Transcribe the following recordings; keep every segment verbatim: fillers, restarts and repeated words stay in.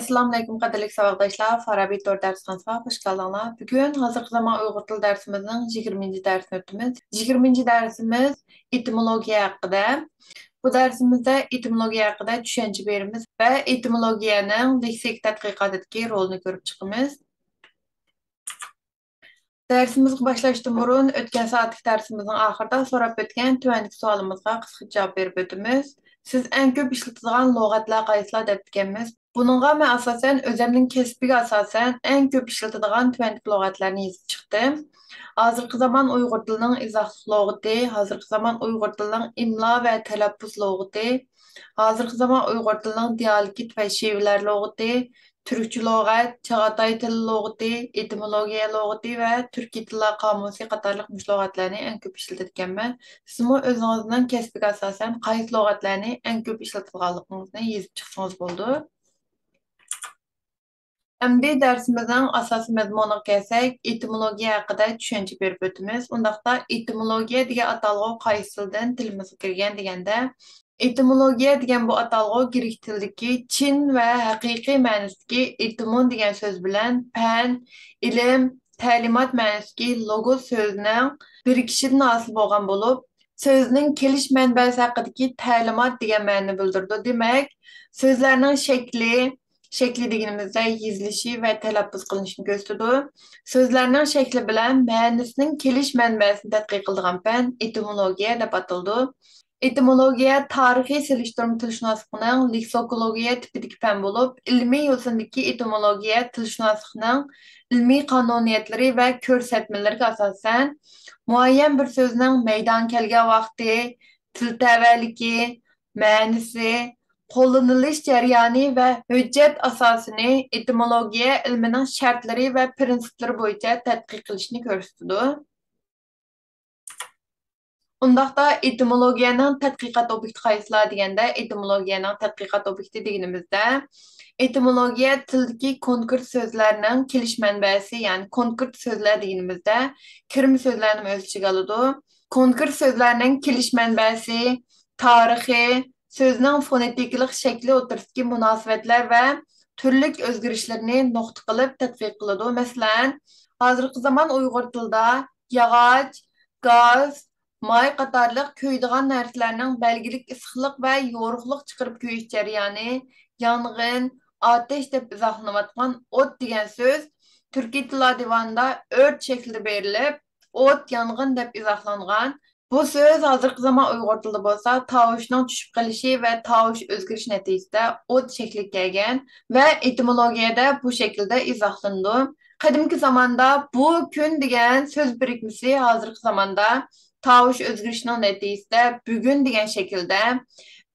ئەسسالامۇئەلەيكۇم، قەدىرلىك ساۋاقداشلار، فارابى تور دەرسخانىسىغا خۇش كەلدىڭلار. بۈگۈن ھازىرقى زامان ئۇيغۇر تىل دەرسىمىزنىڭ يىگىرمىنچى دەرسىنى ئۆتىمىز. يىگىرمىنچى دەرسىمىز ئېتىمولوگىيە ھەققىدە. بۇ دەرسىمىزدە ئېتىمولوگىيە ھەققىدە چۈشەنچە بېرىمىز ۋە ئېتىمولوگىيەنىڭ لېكسىك تەتقىقاتىدىكى رولىنى كۆرۈپ چىقىمىز. دەرسىمىزگە باشلاشتىن بۇرۇن، ئۆتكەن سائەتلىك دەرسىمىزنىڭ ئاخىرىدا سوراپ ئۆتكەن تۆۋەندىكى سوئالىمىزغا قىسقىچە جاۋاب بېرىپ ئۆتىمىز. سىز ئەڭ كۆپ ئىشلىتىدىغان لۇغەتلەر قايسىلار دەپتىكەنمىز. بۇنىڭغا مەن ئاساسەن ئۆزەمنىڭ كەسپىگە ئاساسەن ئەڭ كۆپ ئىشلىتىدىغان تۆۋەندىكى لۇغەتلەرنى يېزىپ چىقتىم. ھازىرقى زامان ئۇيغۇر تىلىنىڭ ئىزاھلىق لۇغىتى، ھازىرقى زامان ئۇيغۇر تىلىنىڭ ئىملا ۋە تەلەپپۇز لۇغىتى، ھازىرقى زامان ئۇيغۇر تىلىنىڭ دىئالېكت ۋە شېۋىلەر لۇغىتى، تۈركچە لۇغەت، چاغاتاي تىلى لۇغىتى، ئېتىمولوگىيە لۇغىتى ۋە تۈركىي تىللار قامۇسى قاتارلىق مۇشۇ لۇغەتلەرنى ئەڭ كۆپ ئىشلىتىدىكەنمەن. سىزمۇ ئۆزىڭىزنىڭ كەسپىگە ئاساسەن قايسى لۇغەتلەرنى ئەڭ كۆپ ئىشلىتىدىغانلىقىڭىزنى يېزىپ چىقسىڭىز بولىدۇ. ئەمدى دەرسىمىزنىڭ ئاساسىي مەزمۇنىغا كەلسەك، ئېتىمولوگىيە ھەققىدە چۈشەنچە بېرىپ ئۆتىمىز. ئۇنداقتا، ئېتىمولوگىيە دېگەن ئاتالغۇ قايسى تىلدىن تىلىمىزغا كىرگەن دېگەندە، ئېتىمولوگىيە دېگەن بۇ ئاتالغۇ گرېك تىلىدىكى چىن ۋە ھەقىقىي مەنىسىدىكى ئېتىمون دېگەن سۆز بىلەن پەن، ئىلىم، تەلىمات مەنىسىدىكى لوگوس سۆزىنىڭ بىرىكىشىدىن ھاسىل بولغان بولۇپ، سۆزنىڭ كېلىش مەنبەسى ھەققىدىكى تەلىمات دېگەن مەنىنى بىلدۈرىدۇ. دېمەك، سۆزلەرنىڭ شەكلى، شەكلى دېگىنىمىزدە يېزىلىشى ۋە تەلەپپۇز قىلىنىشىنى كۆرسىتىدۇ. سۆزلەرنىڭ شەكلى بىلەن مەنىسىنىڭ كېلىش مەنبەسىنى تەتقىق قىلىدىغان پەن ئېتىمولوگىيە دەپ ئاتىلىدۇ. ئېتىمولوگىيە تارىخىي سېلىشتۇرما تىلشۇناسلىقنىڭ لېكسىكولوگىيە تىپىدىكى پەن بولۇپ، ئىلمىي يوسۇندىكى ئېتىمولوگىيە تىلشۇناسلىقنىڭ ئىلمىي قانۇنىيەتلىرى ۋە كۆرسەتمىلىرىگە ئاساسەن، مۇئەييەن بىر سۆزنىڭ مەيدانغا كەلگەن ۋاقتى، تىل تەۋەلىكى، مەنىسى، قوللىنىلىش جەريانى ۋە ھۆججەت ئاساسىنى ئېتىمولوگىيە ئىلمىنىڭ شەرتلىرى ۋە پىرىنسىپلىرى بويىچە تەتقىق قىلىشنى كۆرسىتىدۇ. ئۇنداقتا، ئېتىمولوگىيەنىڭ تەتقىقات ئوبيېكتى قايسىلار دېگەندە، ئېتىمولوگىيەنىڭ تەتقىقات ئوبيېكتى دېگىنىمىزدە، ئېتىمولوگىيە تىلدىكى كونكرېت سۆزلەرنىڭ كېلىش مەنبەسى، يەنى كونكرېت سۆزلەر دېگىنىمىزدە، كىرمە سۆزلەرنىمۇ ئۆز ئىچىگە ئالىدۇ. كونكرېت سۆزلەرنىڭ كېلىش مەنبەسى، تارىخى، سۆزنىڭ فونېتىكىلىق شەكلى ئوتتۇرىسىدىكى مۇناسىۋەتلەر ۋە تۈرلۈك ئۆزگىرىشلىرىنى نۇقتا قىلىپ تەتقىق قىلىدۇ. مەسىلەن، ھازىرقى زامان ئۇيغۇر تىلىدا ياغاچ، گاز، ماي قاتارلىق كۆيىدىغان نەرسىلەرنىڭ بەلگىلىك ئىسسىقلىق ۋە يورۇقلۇق چىقىرىپ كۆيۈش جەريانى، يانغىن، ئاتەش دەپ ئىزاھلىنىۋاتقان ئوت دېگەن سۆز تۈركىي تىللار دىۋانىدا ئۆرت شەكلىدە بېرىلىپ، ئوت، يانغىن دەپ ئىزاھلانغان. بۇ سۆز ھازىرقى زامان ئۇيغۇر تىلىدا بولسا تاۋۇشنىڭ چۈشۈپ قېلىشى ۋە تاۋۇش ئۆزگىرىشى نەتىجىسىدە ئوت شەكلىگە كەلگەن ۋە ئېتىمولوگىيەدە بۇ شەكىلدە ئىزاھلىنىدۇ. قەدىمكى زاماندا بۇ كۈن دېگەن سۆز بىرىكمىسى ھازىرقى زاماندا تاۋۇش ئۆزگىرىشىنىڭ نەتىجىسىدە بۈگۈن دېگەن شەكىلدە،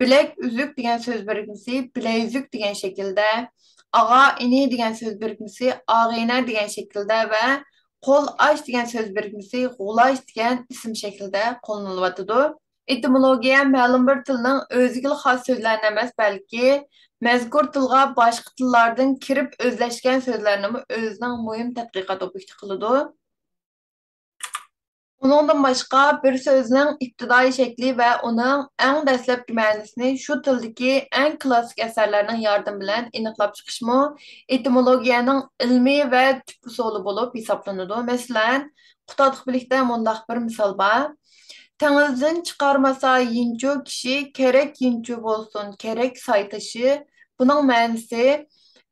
بىلەك ئۈزۈك دېگەن سۆز بىرىكمىسى بىلەيۈزۈك دېگەن شەكىلدە، ئاغا ئىنى دېگەن سۆز بىرىكمىسى ئاغىنە دېگەن شەكىلدە ۋە قول ئاچ دېگەن سۆز بىرىكمىسى غۇلاچ دېگەن ئىسىم شەكلىدە قوللىنىلىۋاتىدۇ. ئېتىمولوگىيە مەلۇم بىر تىلنىڭ ئۆزىگىلا خاس سۆزلەرنى ئەمەس، بەلكى مەزكۇر تىلغا باشقا تىللاردىن كىرىپ ئۆزلەشكەن سۆزلەرنىمۇ ئۆزىنىڭ مۇھىم تەتقىقات ئوبيېكتى قىلىدۇ. ئۇنىڭدىن باشقا، بىر سۆزنىڭ ئىپتىدائىي شەكلى ۋە ئۇنىڭ ئەڭ دەسلەپكى مەنىسىنى شۇ تىلدىكى ئەڭ كلاسسىك ئەسەرلەرنىڭ ياردىمى بىلەن ئېنىقلاپ چىقىشمۇ ئېتىمولوگىيەنىڭ ئىلمىي ۋە تۈپ ئۇسۇلى بولۇپ ھېسابلىنىدۇ. مەسىلەن، قۇتادغۇ بىلىكتە مۇنداق بىر مىسال بار: تېڭىزدىن چىقارمىسا يىنچۇ كىشى، كېرەك يىنچۇ بولسۇن، كېرەك ساي تېشى. بۇنىڭ مەنىسى،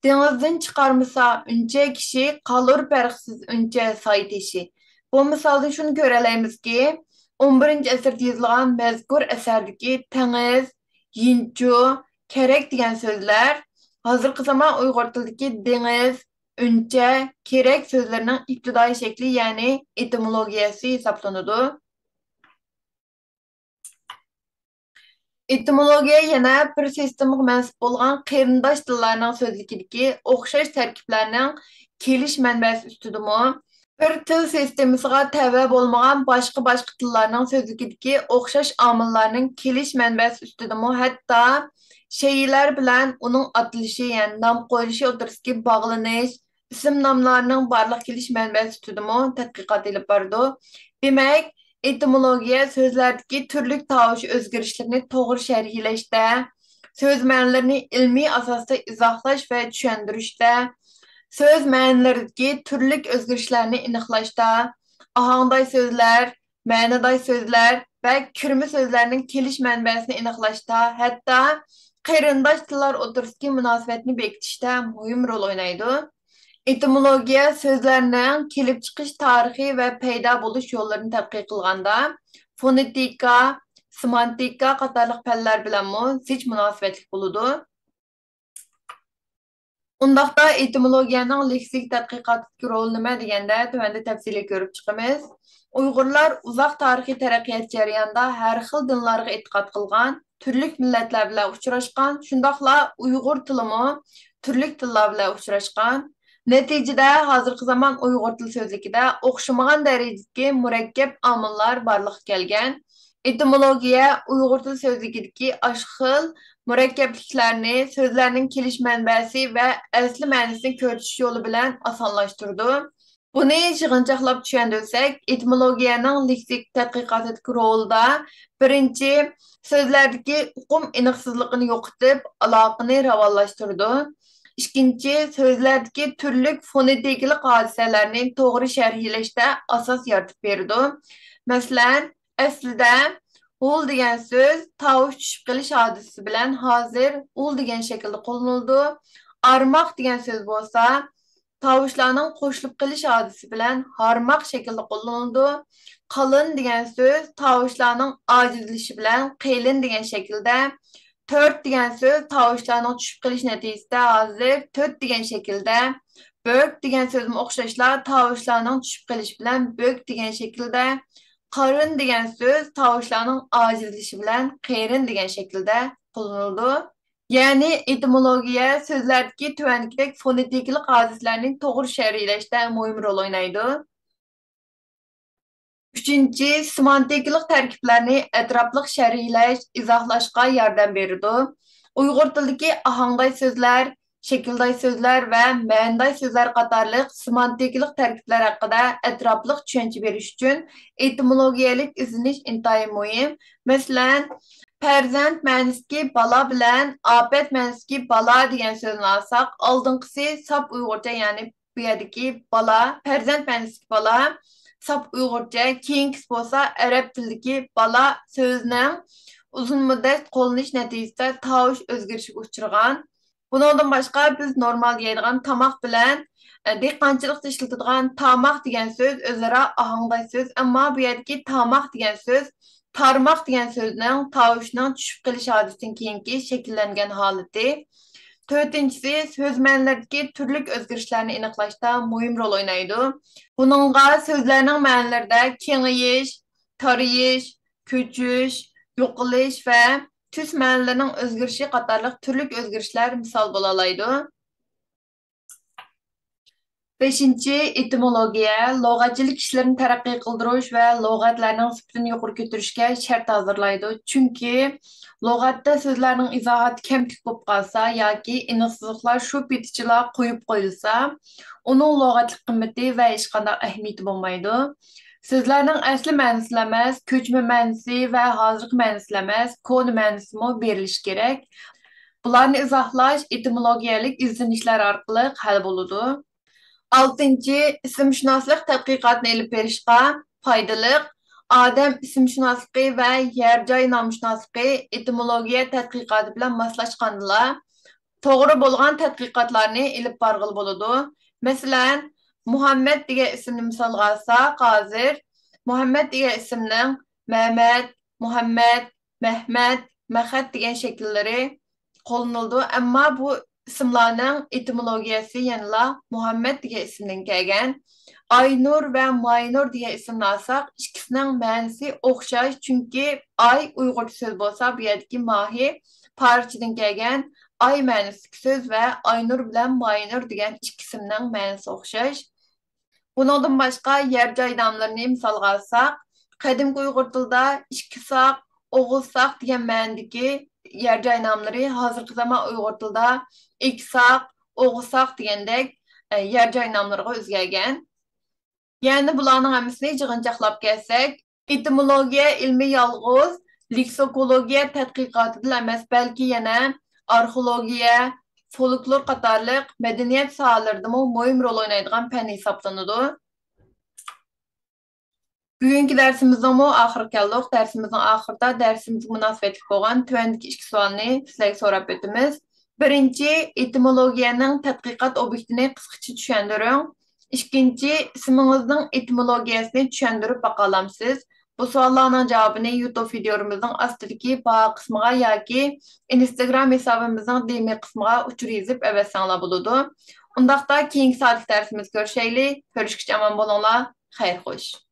دېڭىزدىن چىقارمىسا ئۈنچە كىشى، قالۇر پەرقسىز ئۈنچە ساي تېشى. بۇ مىسالدىن شۇنى كۆرەلەيمىزكى، ئون بىرىنچى ئەسىردە يېزىلغان مەزكۇر ئەسەردىكى تېڭىز، يىنچۇ، كېرەك دېگەن سۆزلەر ھازىرقى زامان ئۇيغۇر تىلىدىكى دېڭىز، ئۈنچە، كېرەك سۆزلىرىنىڭ ئىپتىدائىي شەكلى، يەنى ئېتىمولوگىيەسى ھېسابلىنىدۇ. ئېتىمولوگىيە يەنە بىر سىستېمىغا مەنسۇپ بولغان قېرىنداش تىللارنىڭ سۆزلۈكىدىكى ئوخشاش تەركىبلەرنىڭ كېلىش مەنبەسى ئۈستىدىمۇ، بىر تىل سىستېمىسىغا تەۋە بولمىغان باشقا-باشقا تىللارنىڭ سۆزلۈكىدىكى ئوخشاش ئامىللارنىڭ كېلىش مەنبەسى ئۈستىدىمۇ، ھەتتا شەيئىلەر بىلەن ئۇنىڭ ئاتىلىشى، يەنى نام قويۇلۇشى ئوتتۇرىسىدىكى باغلىنىش، ئىسىم ناملارنىڭ بارلىققا كېلىش مەنبەسى ئۈستىدىمۇ تەتقىقات ئېلىپ بارىدۇ. دېمەك، ئېتىمولوگىيە سۆزلەردىكى تۈرلۈك تاۋۇش ئۆزگىرىشلىرىنى توغرا شەرھلەشتە، سۆز مەنىلىرىنى ئىلمىي ئاساستا ئىزاھلاش ۋە چۈشەندۈرۈشتە، سۆز مەنىلىرىدىكى تۈرلۈك ئۆزگىرىشلەرنى ئېنىقلاشتا، ئاھاڭداش سۆزلەر، مەنىداش سۆزلەر ۋە كىرمە سۆزلەرنىڭ كېلىش مەنبەسىنى ئېنىقلاشتا، ھەتتا قېرىنداش تىللار ئوتتۇرىسىدىكى مۇناسىۋەتنى بېكىتىشتە مۇھىم رول ئوينايدۇ. ئېتىمولوگىيە سۆزلەرنىڭ كېلىپ چىقىش تارىخى ۋە پەيدا بولۇش يوللىرىنى تەتقىق قىلغاندا، فونېتىكا، سېمانتىكا قاتارلىق پەنلەر بىلەنمۇ زىچ مۇناسىۋەتلىك بولىدۇ. ئۇنداقتا ئېتىمولوگىيەنىڭ لېكسىك تەتقىقاتتىكى رولى نېمە دېگەندە، تۆۋەندە تەپسىلىي كۆرۈپ چىقىمىز. ئۇيغۇرلار ئۇزاق تارىخىي تەرەققىيات جەريانىدا ھەر خىل دىنلارغا ئېتىقاد قىلغان، تۈرلۈك مىللەتلەر بىلەن ئۇچراشقان، شۇنداقلا ئۇيغۇر تىلىمۇ تۈرلۈك تىللار بىلەن ئۇچراشقان. نەتىجىدە، ھازىرقى زامان ئۇيغۇر تىل سۆزلۈكىدە ئوخشىمىغان دەرىجىدىكى مۇرەككەپ ئامىللار بارلىققا كەلگەن. ئېتىمولوگىيە ئۇيغۇر تىل سۆزلۈكىدىكى ئاشۇ خىل مۇرەككەپلىكلەرنى سۆزلەرنىڭ كېلىش مەنبەسى ۋە ئەسلى مەنىسىنى كۆرسىتىش يولى بىلەن ئاسانلاشتۇرىدۇ. بۇنى يىغىنچاقلاپ چۈشەندۈرسەك، ئېتىمولوگىيەنىڭ لېكسىك تەتقىقاتىدىكى رولىدا، بىرىنچى، سۆزلەردىكى ئۇقۇم ئېنىقسىزلىقىنى يوقىتىپ، ئالاقىنى راۋانلاشتۇرىدۇ. ئىككىنچى، سۆزلەردىكى تۈرلۈك فونېتىكىلىق ھادىسىلەرنى توغرا شەرھلەشتە ئاساس يارىتىپ بېرىدۇ. مەسىلەن، ئەسلىدە ھۇل دېگەن سۆز تاۋۇش چۈشۈپ قېلىش ھادىسىسى بىلەن ھازىر ئۇل دېگەن شەكىلدە قوللىنىلىدۇ. ئارماق دېگەن سۆز بولسا تاۋۇشلارنىڭ قوشۇلۇپ قېلىش ھادىسىسى بىلەن ھارماق شەكلىدە قوللىنىلىدۇ. قالىن دېگەن سۆز تاۋۇشلارنىڭ ئاجىزلىشىشى بىلەن قېلىن دېگەن شەكىلدە. تۆرت دېگەن سۆز تاۋۇشلارنىڭ چۈشۈپ قېلىش نەتىجىسىدە ھازىر تۆت دېگەن شەكىلدە. بۆك دېگەن سۆزمۇ ئوخشاشلا تاۋۇشلارنىڭ چۈشۈپ قېلىشى بىلەن بۆك دېگەن شەكىلدە. قارىن دېگەن سۆز تاۋۇشلارنىڭ ئاجىزلىشىشى بىلەن قېرىن دېگەن شەكىلدە قوللىنىلىدۇ. يەنى ئېتىمولوگىيە سۆزلەردىكى تۆۋەندىكىدەك فونېتىكىلىق ھادىسىلەرنى توغرا شەرھلەشتە مۇھىم رول ئوينايدۇ. ئۈچىنچى، سېمانتىكىلىق تەركىبلەرنى ئەتراپلىق شەرھلەش، ئىزاھلاشقا ياردەم بېرىدۇ. ئۇيغۇر تىلىدىكى ئاھاڭداش سۆزلەر، شەكىلداش سۆزلەر ۋە مەنىداش سۆزلەر قاتارلىق سېمانتىكىلىق تەركىبلەر ھەققىدە ئەتراپلىق چۈشەنچە بېرىش ئۈچۈن ئېتىمولوگىيەلىك ئىزدىنىش ئىنتايىن مۇھىم. مەسىلەن، پەرزەنت مەنىسىدىكى بالا بىلەن ئاپەت مەنىسىدىكى بالا دېگەن سۆزنى ئالساق، ئالدىنقىسى ساپ ئۇيغۇرچە، يەنى بۇ يەردىكى بالا، پەرزەنت مەنىسىدىكى بالا ساپ ئۇيغۇرچە، كېيىنكىسى بولسا ئەرەب تىلىدىكى بالا سۆزىنىڭ ئۇزۇن مۇددەت قوللىنىش نەتىجىسىدە تاۋۇش ئۆزگىرىشىگە ئۇچرىغان. بۇنىڭدىن باشقا، بىز نورمال يەيدىغان تاماق بىلەن، ئە، دېھقانچىلىقتا ئىشلىتىدىغان تاماق دېگەن سۆز ئۆزئارا ئاھاڭداش سۆز، ئەمما بۇ يەردىكى تاماق دېگەن سۆز تارماق دېگەن سۆزنىڭ تاۋۇشنىڭ چۈشۈپ قېلىش ھادىسىسىدىن كېيىنكى شەكىللەنگەن ھالىتى. تۆتىنچىسى، سۆز مەنىلىرىدىكى تۈرلۈك ئۆزگىرىشلەرنى ئېنىقلاشتا مۇھىم رول ئوينايدۇ. بۇنىڭغا سۆزلەرنىڭ مەنىلىرىدە كېڭىيىش، تارىيىش، كۆچۈش، يوقىلىش ۋە تۈس مەنىلىرىنىڭ ئۆزگىرىشى قاتارلىق تۈرلۈك ئۆزگىرىشلەر مىسال بولالايدۇ. بەشىنچى، ئېتىمولوگىيە لۇغەتچىلىك ئىشلىرىنى تەرەققىي قىلدۇرۇش ۋە لۇغەتلەرنىڭ سۈپىتىنى يۇقىرى كۆتۈرۈشكە شەرت ھازىرلايدۇ. چۈنكى لۇغەتتە سۆزلەرنىڭ ئىزاھاتى كەمتۈك بولۇپ قالسا ياكى ئېنىقسىزلىقلار شۇ پېتىچىلا قويۇپ قويۇلسا، ئۇنىڭ لۇغەتلىك قىممىتى ۋە ھېچقانداق ئەھمىيىتى بولمايدۇ. سۆزلەرنىڭ ئەسلى مەنىسىلا ئەمەس، كۆچمە مەنىسى ۋە ھازىرقى مەنىسىلا ئەمەس، كونا مەنىسىمۇ بېرىلىشى كېرەك. بۇلارنى ئىزاھلاش ئېتىمولوگىيەلىك ئىزدىنىشلەر ئارقىلىق ھەل بولىدۇ. ئالتىنچى، ئىسىمشۇناسلىق تەتقىقاتىنى ئېلىپ بېرىشقا پايدىلىق ئادەم ئىسىمشۇناسلىقى ۋە يەر جاي نامشۇناسلىقى ئېتىمولوگىيە تەتقىقاتى بىلەن ماسلاشقاندىلا، توغرا بولغان تەتقىقاتلارنى ئېلىپ بارغىلى بولىدۇ. مەسىلەن، مۇھەممەد دېگەن ئىسىمنى مىسالغا ئالساق، ھازىر مۇھەممەد دېگەن ئىسىمنىڭ مەمەت، مۇھەممەد، مەھمەت، مەخەت دېگەن شەكىللىرى قوللىنىلىدۇ، ئەمما بۇ ئىسىملارنىڭ ئېتىمولوگىيەسى يەنىلا مۇھەممەد دېگەن ئىسىمدىن كەلگەن. ئاينۇر ۋە ماينۇر دېگەن ئىسىمنى ئالساق، ئىككىسىنىڭ مەنىسى ئوخشاش، چۈنكى ئاي ئۇيغۇرچە سۆز بولسا، بۇ يەردىكى ماھى پارسچىدىن كەلگەن ئاي مەنىسىدىكى سۆز ۋە ئاينۇر بىلەن ماينۇر دېگەن ئىككى ئىسىمنىڭ مەنىسى ئوخشاش. بۇنىڭدىن باشقا، يەر جاي ناملىرىنى مىسالغا ئالساق، قەدىمكى ئۇيغۇر تىلىدا ئىككى ساق، ئوغۇز ساق دېگەن مەنىدىكى يەر جاي ناملىرى ھازىرقى زامان ئۇيغۇر تىلىدا ئىكى ساق، ئوغۇز ساق دېگەندەك، ئە، يەر جاي ناملىرىغا ئۆزگەرگەن. يەنى بۇلارنىڭ ھەممىسىنى يىغىنچاقلاپ كەلسەك، ئېتىمولوگىيە ئىلمى يالغۇز لېكسىكولوگىيە تەتقىقاتىدىلا ئەمەس، بەلكى يەنە ئارخېئولوگىيە، فولكلور قاتارلىق مەدەنىيەت ساھەلىرىدىمۇ مۇھىم رول ئوينايدىغان پەن ھېسابلىنىدۇ. بۈگۈنكى دەرسىمىزنىڭمۇ ئاخىرىغا كەلدۇق. دەرسىمىزنىڭ ئاخىرىدا دەرسىمىزگە مۇناسىۋەتلىك بولغان تۆۋەندىكى ئىككى سوئالنى سىلەرگە سوراپ ئۆتىمىز. بىرىنچى، ئېتىمولوگىيەنىڭ تەتقىقات ئوبيېكتىنى قىسقىچە چۈشەندۈرۈڭ. ئىككىنچى، ئىسمىڭىزنىڭ ئېتىمولوگىيەسىنى چۈشەندۈرۈپ باقالامسىز؟ بۇ سوئاللارنىڭ جاۋابىنى يۇتۇب ۋىدىيولىرىمىزنىڭ ئاستىدىكى باھا قىسمىغا ياكى ئىنستاگرام ھېسابىمىزنىڭ دىئېم قىسمىغا ئۇچۇر يېزىپ ئەۋەتسەڭلار بولىدۇ. ئۇنداقتا كېيىنكى سائەتلىك دەرسىمىزدە كۆرۈشەيلى. كۆرۈشكىچە ئامان بولۇڭلار. خەير خوش.